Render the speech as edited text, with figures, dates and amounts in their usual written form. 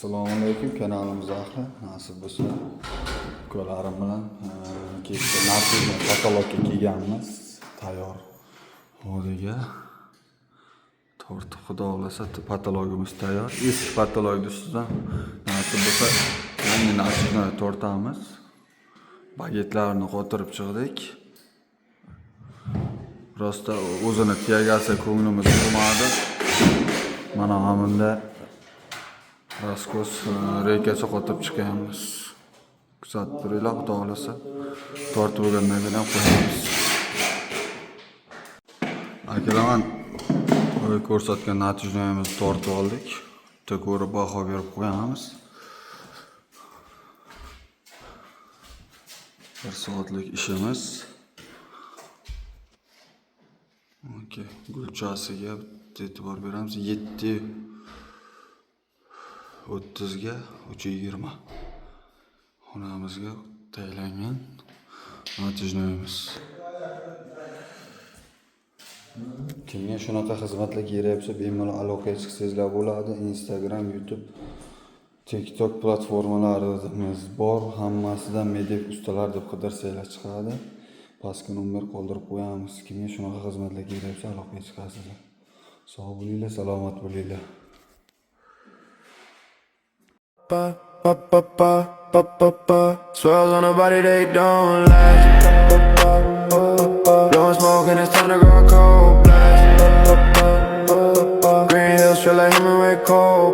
Assalomu alaykum, kanalimiz ahli. Nasib bo'lsa, ukalarim bilan kechki natijani потолок ka kelganmiz. Tayyor holiga tortib, xudo xohlasa, потолок imiz tayyor. Eski потолок ni ustidan, nasib bo'lsa, yangi natijani tortamiz. Bagetlarni qotirib chiqdik. Просто o'zini тяга si ko'nglimiz urmadi. Mana bunda раскос, рейка si qotib chiqyapmiz. Kuzatib turinglar, xudo xohlasa. Tortib bo'lgandan keyin ham qo'yamiz. Akalar, man ko'rsatgan natijamizni tortib oldik. Bitta ko'rib baho berib qo'yamiz. Bir soatlik ishimiz. Okey, gulchasiga bitta e'tibor beramiz. 7:30 ga 3:20 xonamizga tayinlangan натяжной imiz. Kimga shunaqa xizmatlar kerak bo'lsa, bemalol aloqaga chiqsangizlar bo'ladi. Instagram, YouTube, TikTok platformalarimiz bor. Hammasidan "Medev ustalar" deb qidirsanglar chiqadi. Pastga nomer qoldirib qo'yamiz. Kimga shunaqa xizmatlar kerak bo'lsa, aloqaga chiqasizlar. Sog' bo'linglar, salomat bo'linglar. Pa pa pa pa pa pa pa. Swells on the body, they don't last. Blowing smoke and it's time to grow cold blast. Green Hills feel like Hemingway cold.